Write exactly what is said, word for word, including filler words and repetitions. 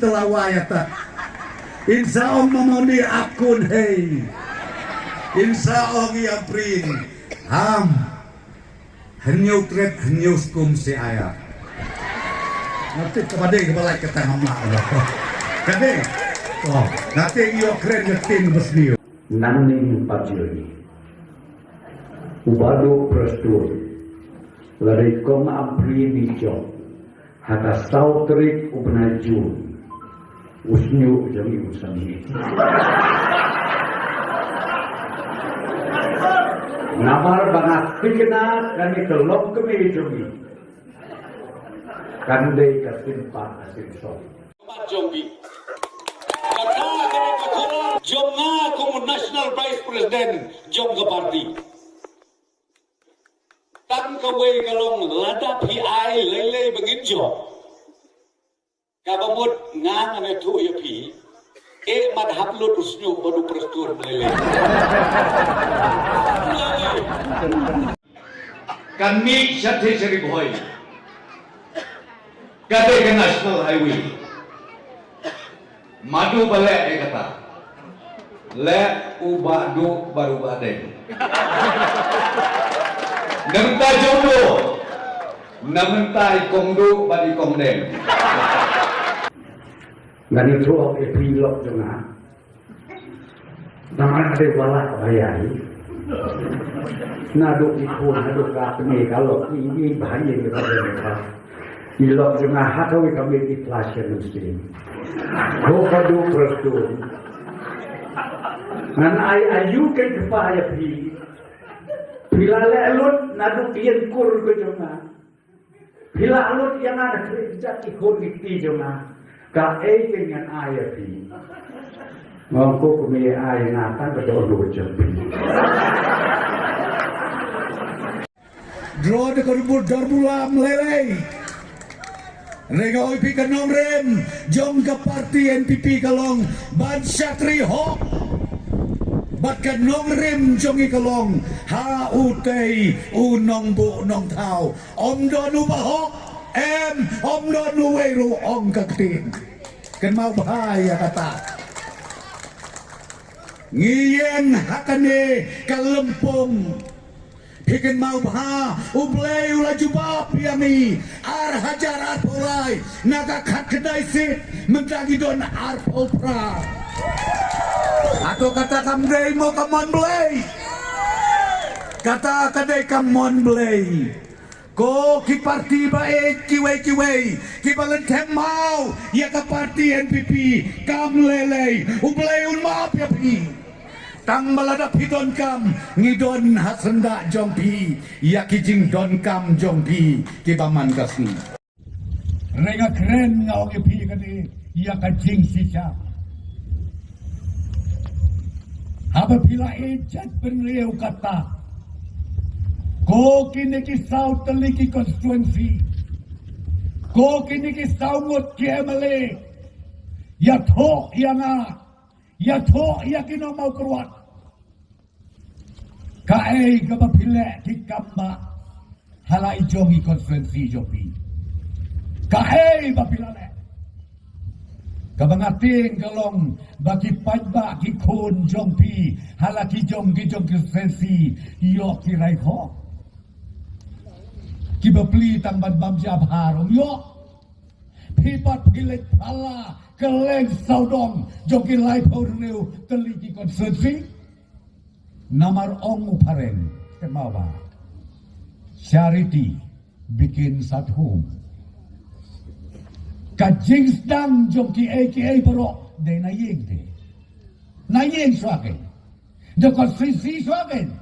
Telawa ïa ta. Insa ong mamoni akun hei. Insa ong ïa prin. Ham. Hynñiew tret hynñiew skum si aya. Ngatip ka bade ka balai ka tang amla. Kade. Oh, ngatip ïa kren ngetin besniu. Nang ning pajuri. Ubadu prestur. Lari kong ampri ni jok. Hata saw tarik u bnai Jun. U sniu jong i u sani. Namar ba nga tikna kane ka lok kmie jong i. Kan dei ka simpat ka simsok. Jong i. Kata kane ka khubor jong nga kum u National Vice President jong ka party. Tang kawei ka long lada phi ai lei lei ba ngin jop. Kaba mut nga ngan ïathuh ïa phi. Eh, mat hap lut u sniu bad u prestur lei lei. Kan mih sha Theseri Bhoi. Ka dei ka National Highway. Madu ba leh ïa kata. Leh u Bah Duh bad u Bah Deng. Namta jong Duh. Namta i Kong Duh bad i Kong Deng. Ngan ïathuh ïa phi lok jong nga. Namar ka dei wala ka ba ïai. Naduh i khun, naduh ka kmie ka lok, i, i ba ïai ka ba ïai ka. I lok jong nga ha kawei ka miet i flash ka nusti. Ko ka du prestun. Ngan ai ayu ka kpa ïa phi. Phi la leh lut naduh ïeng kur ka jong nga. Phi la lut ïa nga da khreh jait ki khun ki kti jong nga. Kaei kein ngan ai ïa phi? Nga ong ko kmie ai ïa nga tang ka dohnud jong phi. Dro da ka rebut dor bulam lei lei. Re nga ong ïa phi ka nongrim jong ka parti N P P ka long ban shakri hok. Bad ka nongrim jong i ka long ha utei u nongbuh nongthaw. Ym don uba hok, em, ym don uwei ruh ong ka ktien. Kynmaw bha ïa kata. Ngi ïeng ha kane ka lympung. Phi kynmaw bha, U Blei u la jubab ïa ngi, ar hajar arphew lai, na ka khatkhyndai seat, mynta ngi don arphew phra. Hato kata kam dei mo ka mon Blei? Kata ka dei ka mon Blei. Ko ki parti ba ïeit kiwei kiwei, kiba lynthem maw ïa ka parti N P P, kam lei lei, U Blei un map ïa phi. Tang ba lada phi donkam, ngi don ha syndah jong phi ïa ki jingdonkam jong phi kiba man ka sngi. Re nga kren nga ong ïa phi kane ïa ka jingshisha. Haba phi la ïeit jait bynriew kata, ko kine ki saw tylli ki constituency, ko kine ki saw ngut ki M L A, ïathuh ïa nga, ïathuh ïa ki nongmawkyrwat. Kaei kaba phi leh ki kam ba ha la i jong i constituency jong phi? Kaei ba phi la leh? Kaba nga tieng ka long ba ki paidbah ki khun jong phi ha la ki jong ki jong constituency ïoh ki rai khop. Kiba plie tang ban bam jabha ruh ïoh. Phi pat phi leit phala kylleng sawdong jong ki laiphew hynriew tylli ki constituency. Namar ong u phareng, kynmaw bha, charity begins at home. Ka jingsdang jong kiei kiei baroh dei na ïing te. Na ïing shuwa kein. Da constituency shuwa kein.